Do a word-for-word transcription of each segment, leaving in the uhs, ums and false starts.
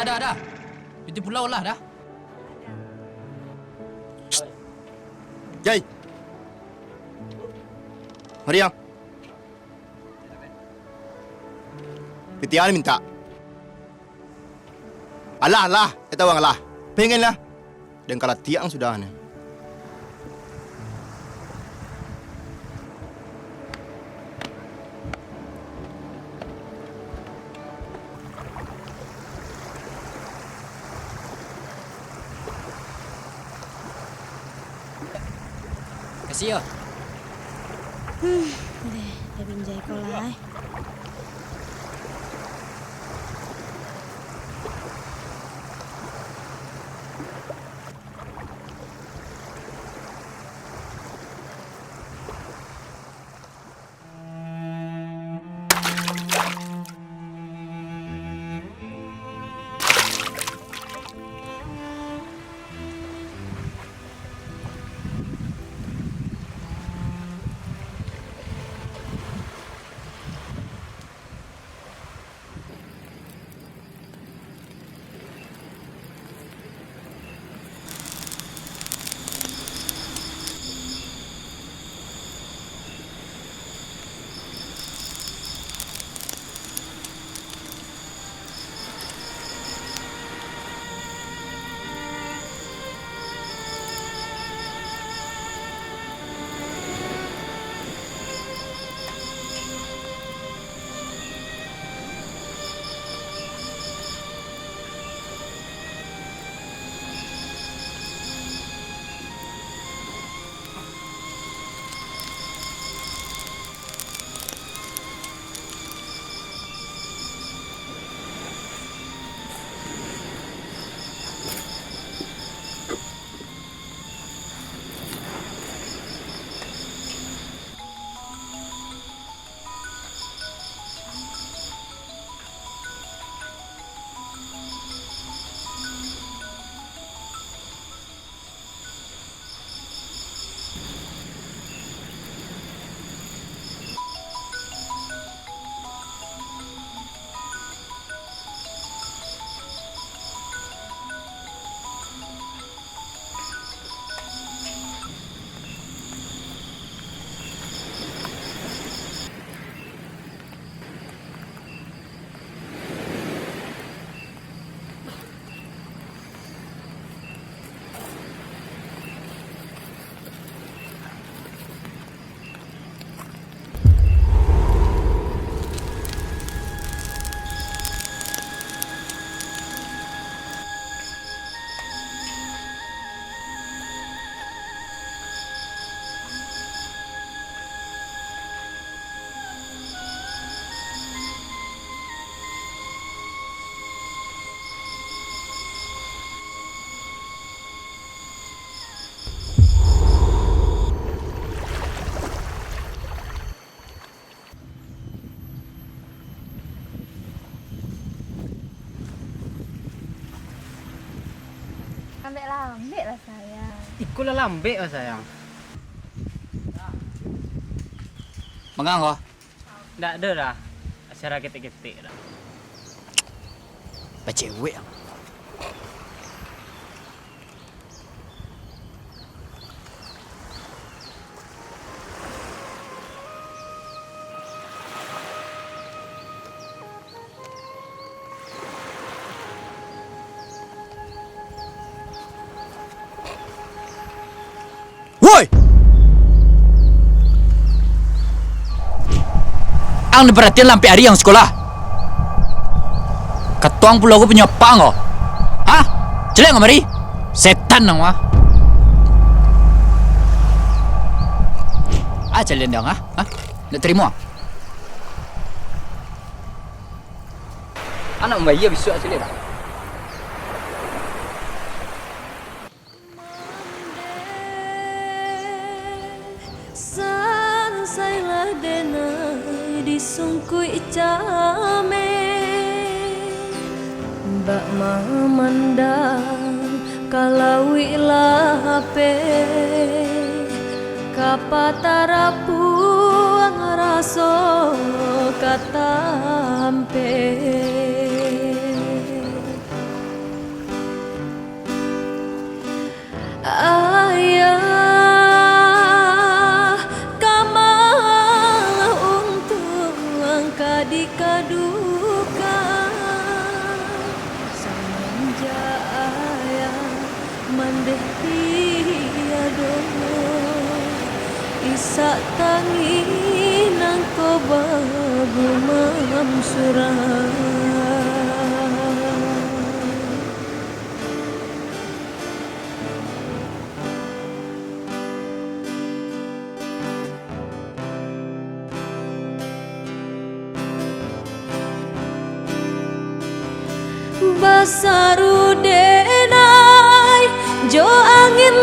Dah, dah. Piti pulau lah, dah. Jai. Mari, ang. Piti ang mintak. Alah, alah, eh, tawang alah. Pengen lah. Den kalatiak ang sudah ni. Kasih yo. Hmm, deh, dah binjai ko lah, eh. Lambek-lambek lah, sayang. Iko lah lambek lah, sayang. Mangang ko? Ndak ado dah. Acara ketek-ketek dah. Bacewek ang. Woi! Ang diparatian lampek ari ang sikola. Katuang pulo ko punyo apak ang ko? Hah? Caliak ang kamari! Setan ang mah. Ah, caliak ang, ah? Hah? Ndak tarimo, ah? Anak mbayia bisuak caliak ang. Sansailah denai disungkuik cameh, bak mamandang ka lauik lapeh, ka patarapuang raso ka tampeh. Sak tangih nangko bagumam surang. Basaru denai jo angin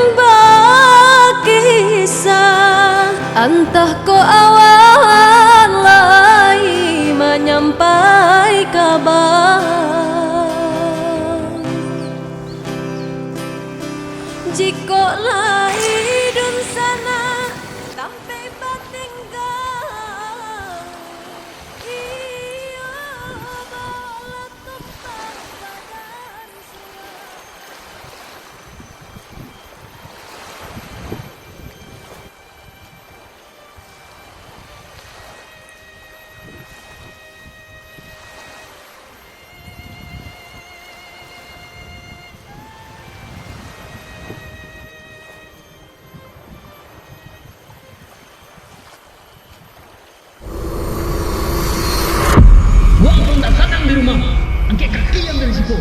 bakisah, antah kok awan lai manyampai kaba. Jikok lai dunsanak tampek batingga, iyo, bala tumpang badan surak. Wak kok ndak sanang di rumah, angkek kaki yang dari siko.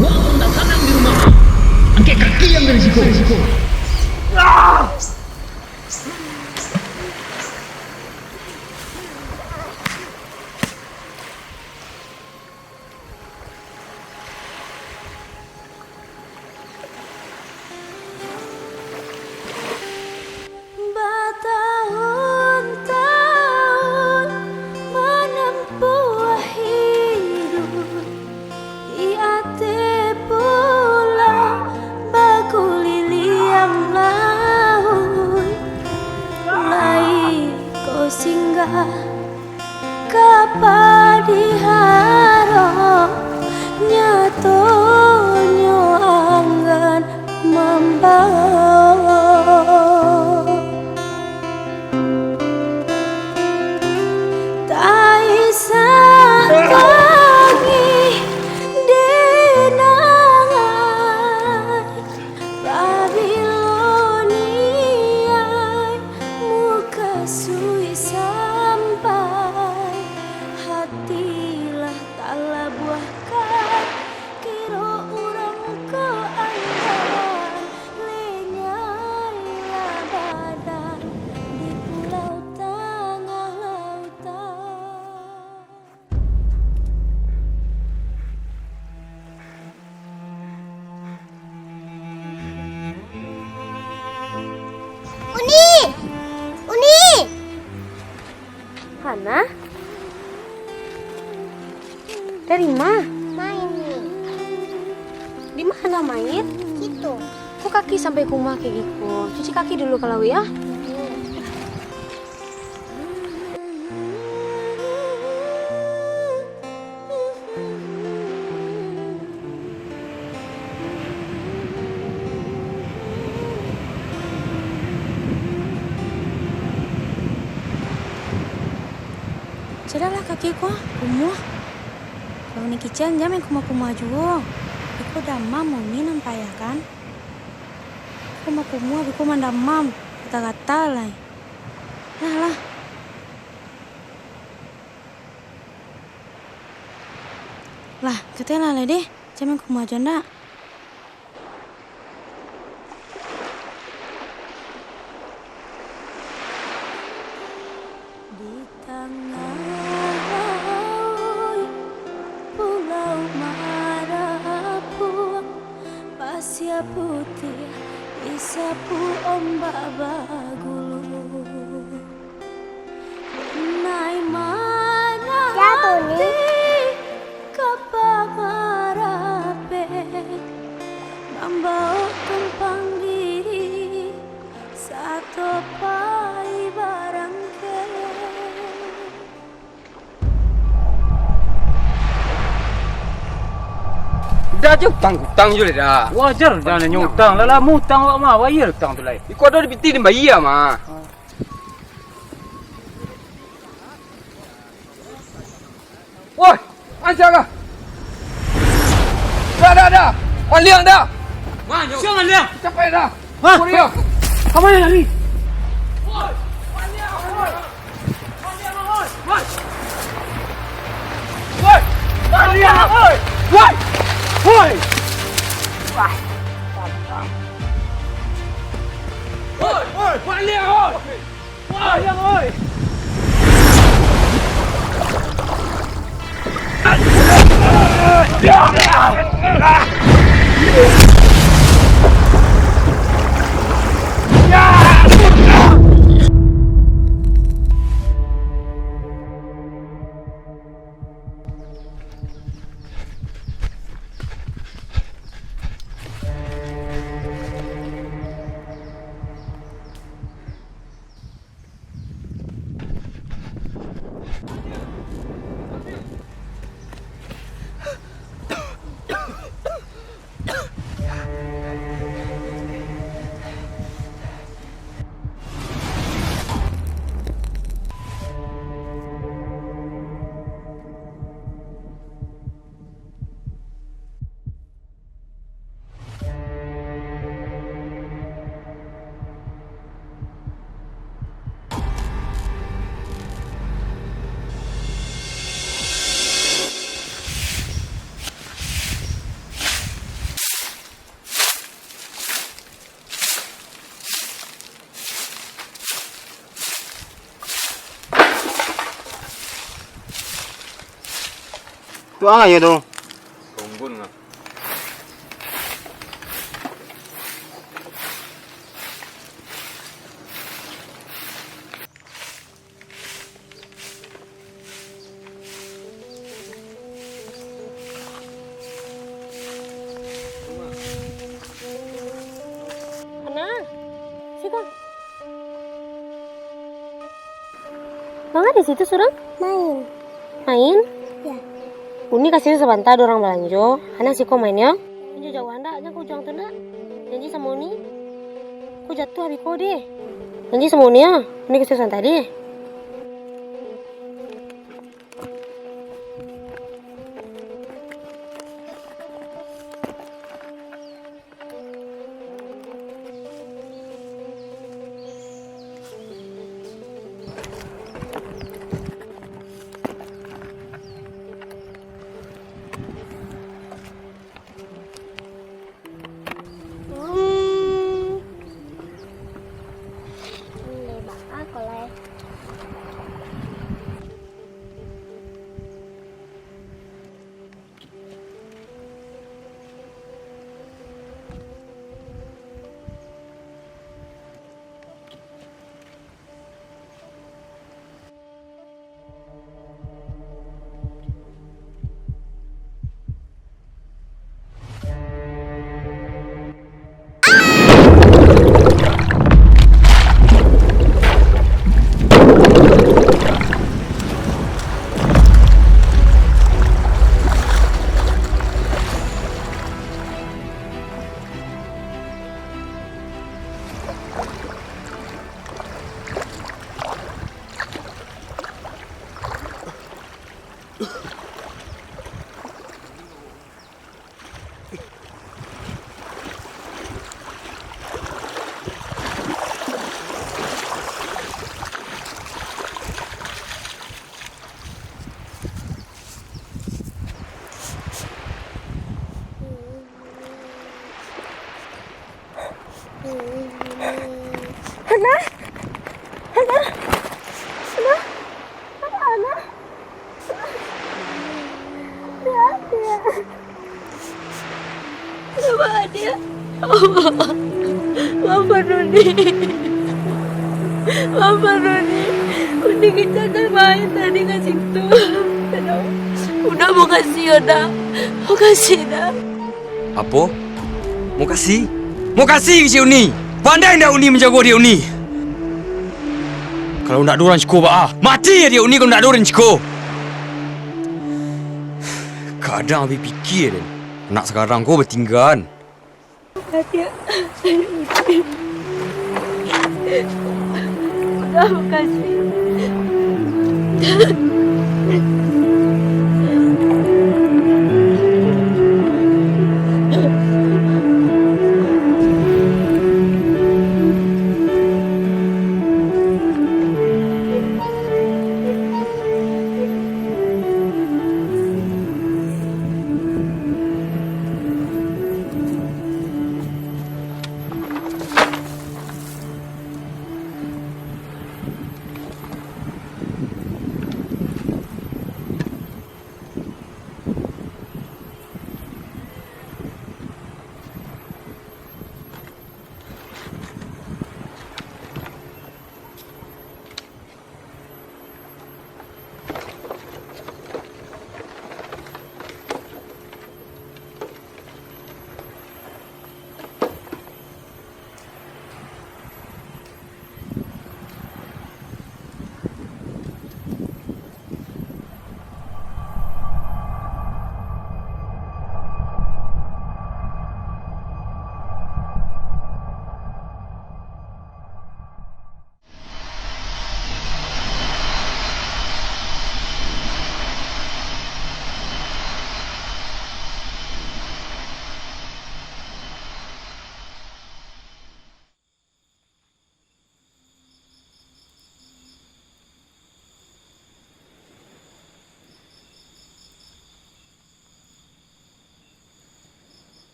Wak kok ndak sanang di rumah, angkek kaki yang dari siko. Batahun-tahun manampuah hiduik, di ateh pulau bakuliliang lauik, lai ko singgah ka Padiharo, nyatonyo anggan mambaok. Taisak tangih denai, pabilo niai mukasuik sampai, hati lah talabuahkan, kiro urang ko anggan, lenyailah badan di pulau tangah lautan. Uni! Uni! Hana? Dari ma? Main ni. Di ma Hana main? Situ. Kok kaki sampai ka rumah kayak giko? Cuci kaki dulu ka lauik, ah. Hmm. Caliaklah kaki ko, kumuah. Kalau Uni kicek, jan main kumuah-kumuah juo. Iko damam Uni nampak ayah kan. Kumuah-kumuah, biko mandamam, gatal-gatal lai. Lah, lah. Lah, katelah lai deh, jan main kumuah juo ndak. Di tangah lauik, pulau marapuak, pasia putiah disapu ombak bagulu. Denai mananti ka pangarape, mambaok tumpang diri sato pai. Dah je utang-utang je lah dah. Wajar dah nyo utang. Lah lamo utang awak mah, bayia utang tu lai. Iko ado di piti, den bayia mah. Woi, ansia kah? Dah, dah, dah. Maliang dah. Siang maliang. Capek dah. Hah? Kuria. Ka ma lari? Woi, maliang, woi. Maliang, woi. Woi. Woi. Maliang, woi. Woi. Woi. Woi. Woi. Maliang, woi. Tu ang ayo tu. Tunggu nggak? Ana, siko. Manga di situ surang? Main. Main? Ya. Uni ka siko sabanta, ado urang balanjo. Ana siko main yo. Inyo jauah ndak? Jan ka ujuang tu ndak? Janji samo Uni. Ko jatuah biko deh. Janji samo Uni yo. Uni ka siko sabanta deh. Hmm. Ini baka kolai. Ana? Ana? Ana? Ana? Ana? Ana? Ana? Kenapa ada? Maafkan Uni. Maafkan Uni. Uni kita kan main tadi kat situ. Udah, makasih yo, Da. Makasih, Da. Apo? Mokasih? Mokasih kecek Uni! Pandai ndak Uni manjago adiak Uni? Kalau ndak ado urang siko baa? Mati adiak Uni kalau ndak ado urang siko! Kadang abih pikia den. Nak sakarang ko batinggaan. Udah, makasih.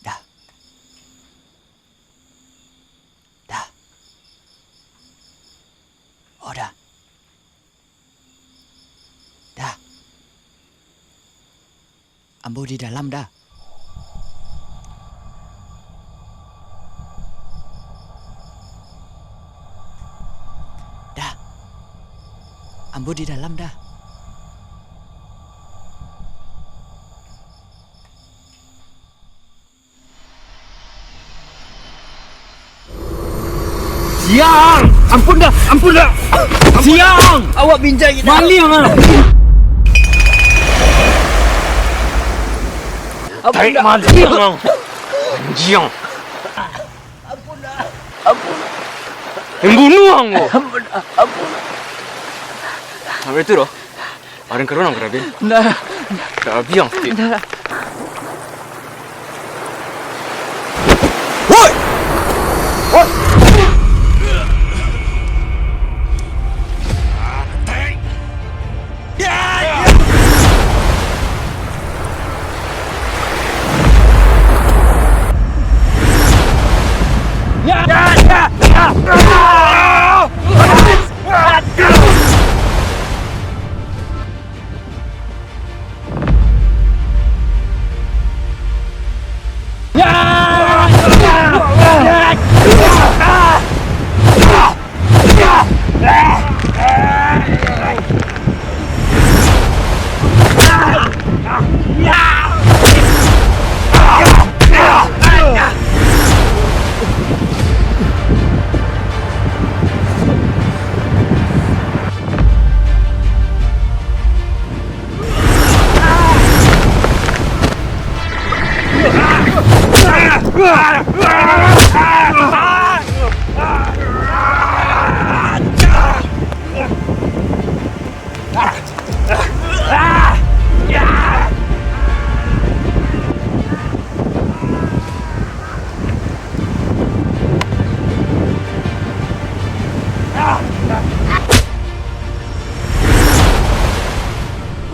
Dah. Dah. Oh, dah. Dah. Ambo di dalam, dah. Dah. Ambo di dalam, dah. Siang! Ampun dah, ampun dah. Siang! Awak binjai kita. Maliang ah. Ampun dah. Maliang ah. Anjiang. Ampun dah. Ampun. Yang bunuh ang ko. Ampun dah. Ampun. Apa itu doh? Ada yang keronang karabian? Ndak. Karabian. Ndak. Woi! Woi!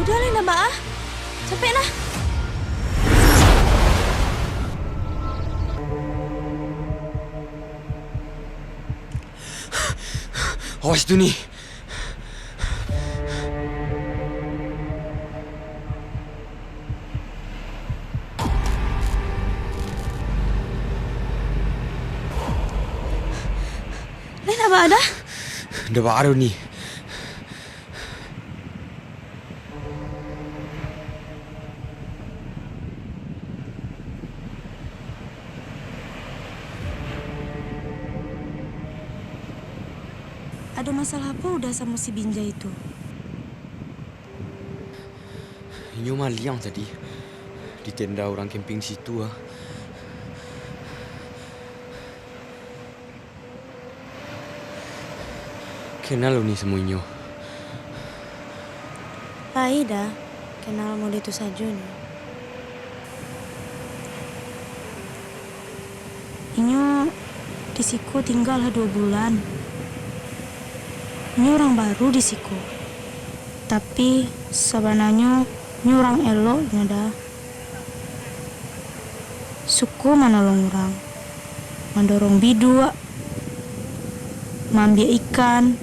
Udah lah, Nda Maah. Capek lah. Awas, Duni. Apa ada? Ndak baa doh ni. Ado masalah apo Uda samo si Binjai tu? Inyo maliang tadi di tenda urang kemping situ, ah. Kenal Uni samo inyo? Lai Da, kenal model tu sajo nyo. Inyo di siko tingga lah duo bulan. Inyo urang baru di siko. Tapi, sabananyo inyo urang elok nyo Da. Suko manolong urang, mandorong biduak, maambiak ikan.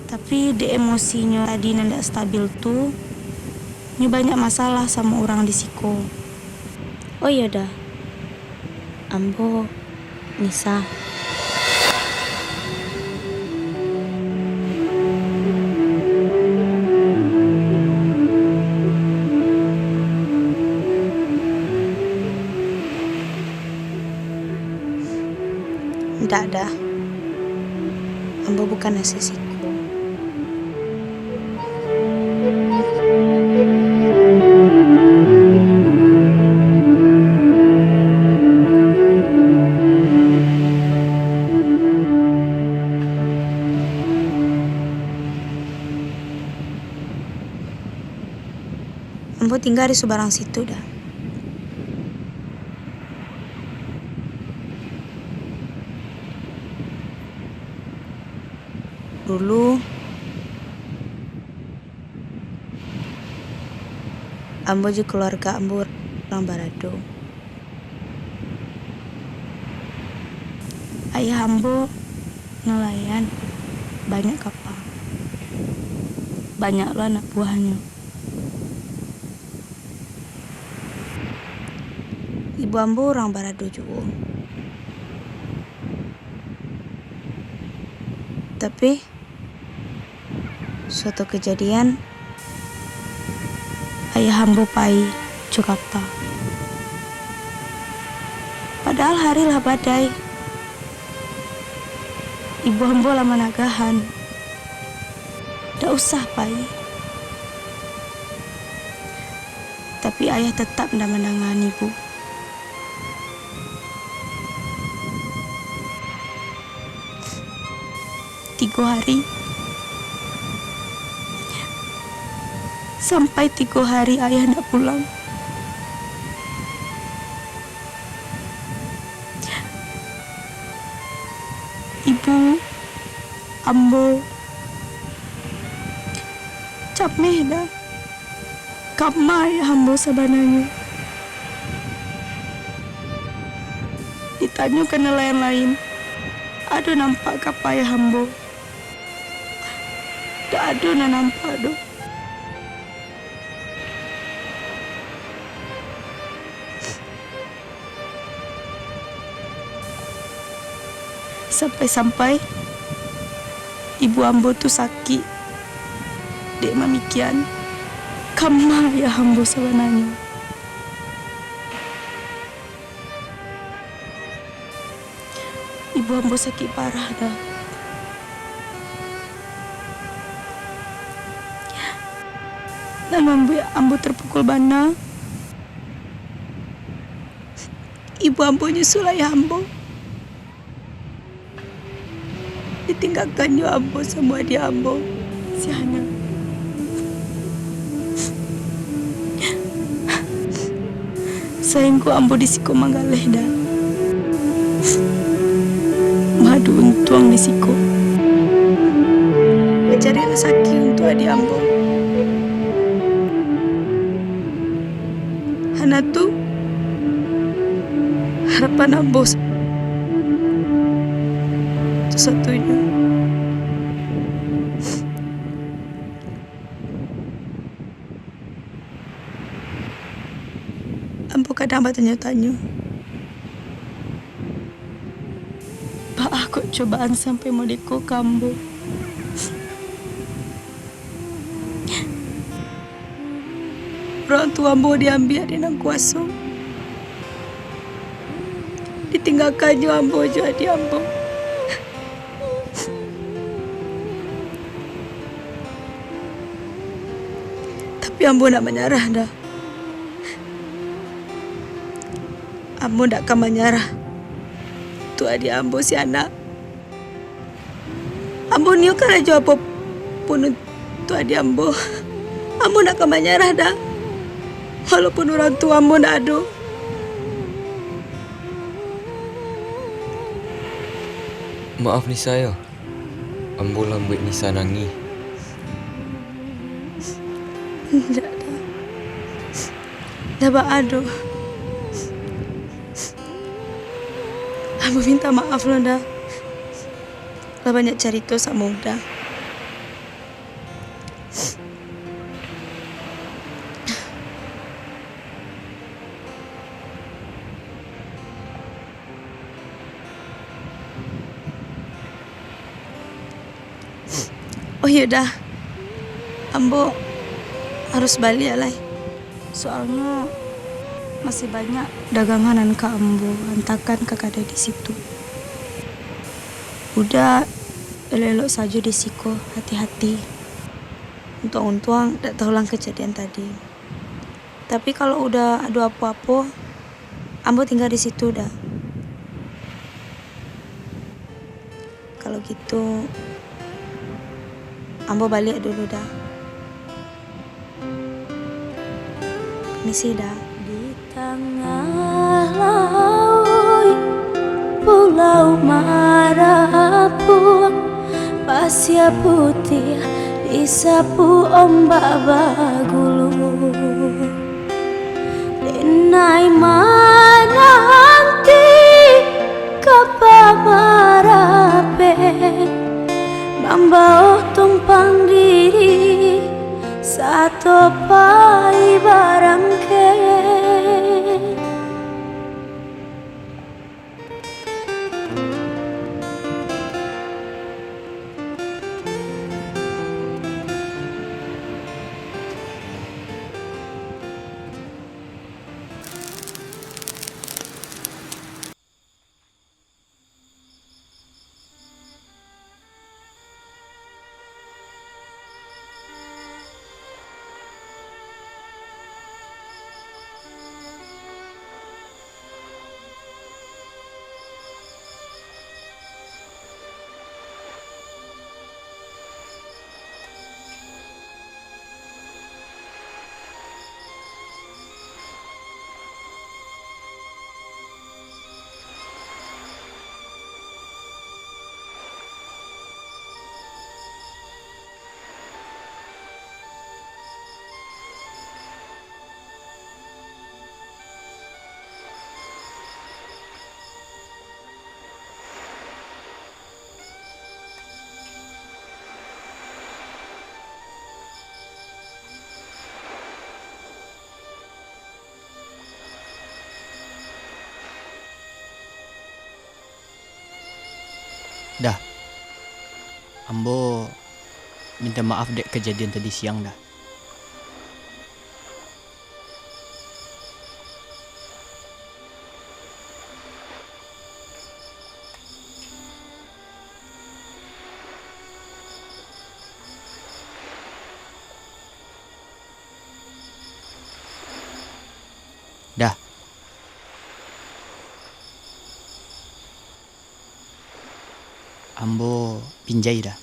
Tapi, dek emosinyo tadi nan dak stabil tu, nyo banyak masalah samo urang di siko. Oh iyo Da, ambo Nisa. Ndak Da, ambo bukan asa siko. Ambo tingga di subarang situ Da. Dulu, ambo jo kaluarga ambo urang barado. Ayah ambo nalayan banyak kapa. Banyak lo anak buahnyo. Ibu ambo urang barado juo. Tapi, suatu kajadian, ayah ambo pai jo kapa. Padahal hari lah badai. Ibu ambo lah managahan, dak usah pai. Tapi ayah tatap ndak mandangani, Bu. Tigo hari. Sampai tigo hari ayah ndak pulang. Ibu, ambo, cameh Da. Kama ayah ambo sabananyo? Ditanyo ka nalayan lain, ado nampak kapa ayah ambo? Dak ado nan nampak doh. Sampai-sampai ibu ambo tu sakik dek mamikian kama ayah ambo sabananyo. Ibu ambo sakik parah Da. Nan mambuek ambo tarpukul bana, ibu ambo nyusul ayah ambo. Ditinggakan jo ambo samo adiak ambo, si Hana. Sainggo ambo di siko manggaleh Da. Maadu untuang di siko. Mancari rasaki untuak adiak ambo. Hana tu harapan ambo sa-, satu-satunyo. Ambo kadang batanyo-tanyo, cobaan sampai modeko ka ambo. Urang tuo ambo diambiak dek nan kuaso. Ditinggakannyo ambo jo adiak ambo. Tapi ambo ndak manyarah doh. Ambo ndak ka manyarah untuak adiak ambo si anak. Ambo nio karajo apo pun untuak adiak ambo. Ambo ndak ka manyarah doh, walaupun urang tuo ambo ndak ado. Maaf, Nisa, yo. Ambo lah mambuek Nisa nangih. Indak, Da. Ndak baa doh. Ambo minta maaf lo, Da. Lah banyak carito samo Uda. Oh iyo, Da, ambo harus baliak lai. Soalnyo masih banyak dagangan nan ka ambo antakan ka kadai di situ. Uda elok-elok sajo di siko, hati-hati. Untuang-untuang dak taulang kajadian tadi. Tapi kalau Uda ado apo-apo, ambo tingga di situ, Da. Kalau gitu, ambo baliak dulu, Da. Permisi, Da. Di tangah lauik pulau marapuang, pasir putiah disapu ombak bagulung. Denai mananti kapa marape, mambaok tumpang diri, sato pai barangke. Dah. Ambo minta maaf dek kajadian tadi siang, dah. Dah. Ambo pinjai, dah.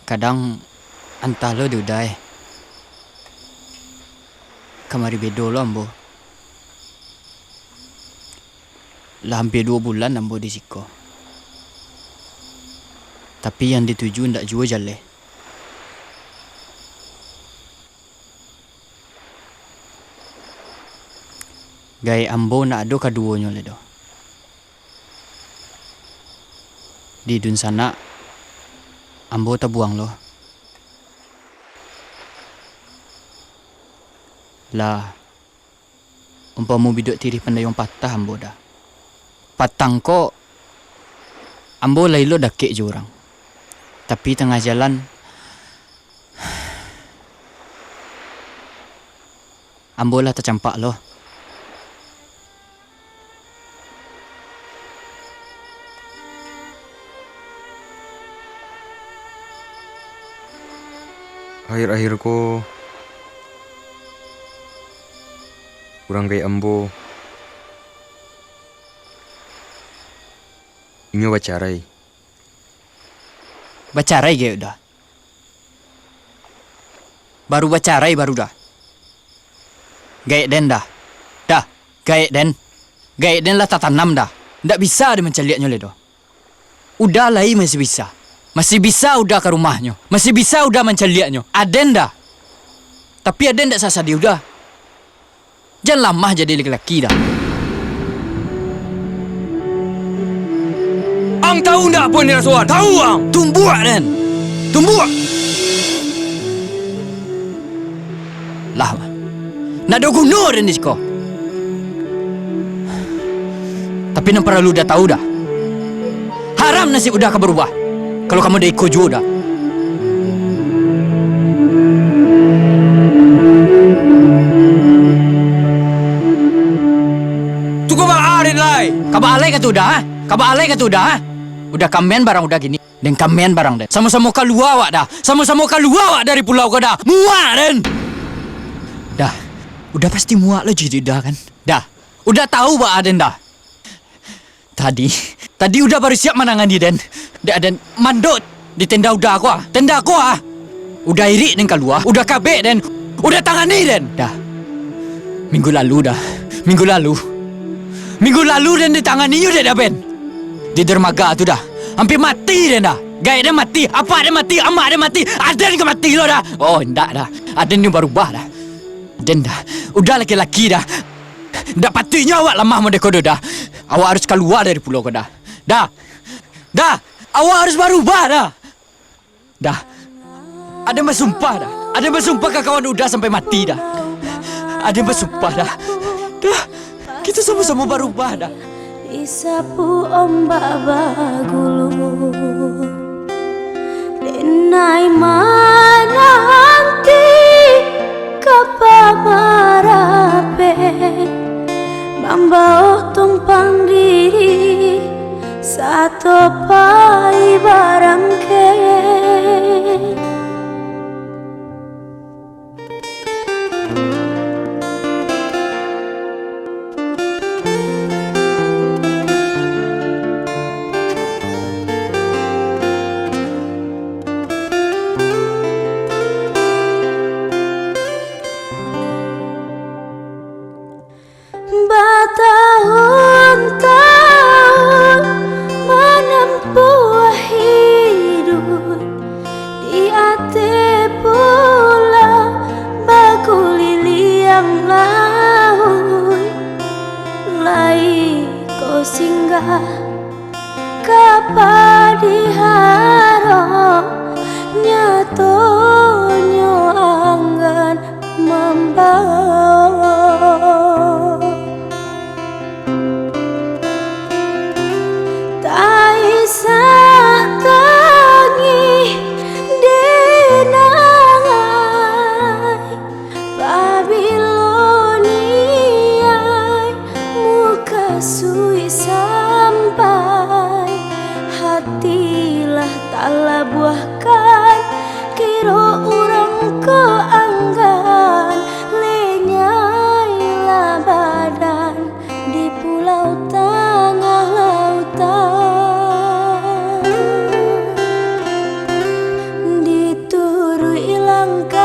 Kadang antah lo di Uda, eh. Kamari bedo lo ambo. Lah ampia duo bulan ambo di siko. Tapi yang dituju ndak juo jaleh. Gaek ambo ndak ado kaduonyo lai doh. Di dunsanak ambo tabuang lo. Lah, Umpamo bidok tirih pandayuang patah ambo, Da. Patang ko, ambo lai lo dakek jo urang. Tapi tangah jalan, ambo lah tacampak lo. Akhir-akhir ko, urang gaek ambo, inyo bacarai. Bacarai gaek, Da? Baru bacarai baru, Da? Gaek den, Da. Da, gaek den. Gaek den lah tatanam, Da. Ndak bisa den mancaliaknyo lai doh. Uda lai masih bisa. Masih bisa Uda ka rumahnyo. Masih bisa Uda mancaliaknyo. Aden, Da. Tapi aden ndak sasadi Uda. Jan lamah jadi laki-laki, Da. Ang tahu ndak apo nan dirasoan? Tahu ang? Tumbuak den. Tumbuak. Lah, ndak ado guno den di siko. Tapi nan paralu Uda tahu, Da. Haram nasib Uda ka barubah, kalau ka model iko juo, Da. Cukuik baa den lai! Ka baa lai ka tu, Da, ha? Ka baa lai ka tu, Da, ha? Uda kamen barang Uda kini, den kamen barang den. Samo-samo kalua awak, Da. Samo-samo kalua awak dari pulau ko, Da. Muak den! Da, Uda pasti muak lo jadi Uda, kan? Da, Uda tahu baa den, Da. Tadi, tadi Uda baru siap manangani den. Dek den mandok di tenda Uda ko, ah. Tenda ko, ah. Uda irik den kalua, Uda kabek den, Uda tangani den. Da. Minggu lalu, Da. Minggu lalu. Minggu lalu den ditanganinyo dek Da Ben. Di dermaga tu, Da. Ampia mati den, Da. Gaek den mati, apak den mati, amak den mati, aden ka mati lo, Da. Oh, indak, Da. Aden ni barubah, Da. Aden, Da. Uda laki-laki, Da. Ndak patuiknyo awak lamah model ko doh, Da. Awak harus kalua dari pulau ko, Da. Da. Da. Awak harus barubah, Da. Da. Aden basumpah, Da. Aden basumpah ka kawan Uda sampai mati, Da. Aden basumpah, Da. Da. Kito samo-samo barubah, Da. Disapu ombak bagulu, denai mananti ka pamarapen, mambaok tumpang diri sato pai barangkek. Batahun-tahun manempuah iduik di ateh pulau baguliliang lauik, lai ko singgah ka Padiharo, nyatonyo anggan mambaok. Taisak tangih denangai, pabilo niai mukasuik sampai, hati lah talabuahkan, kiro urang ko anggan, lenyailah badan di pulau tangah lautan. Dituruik langkah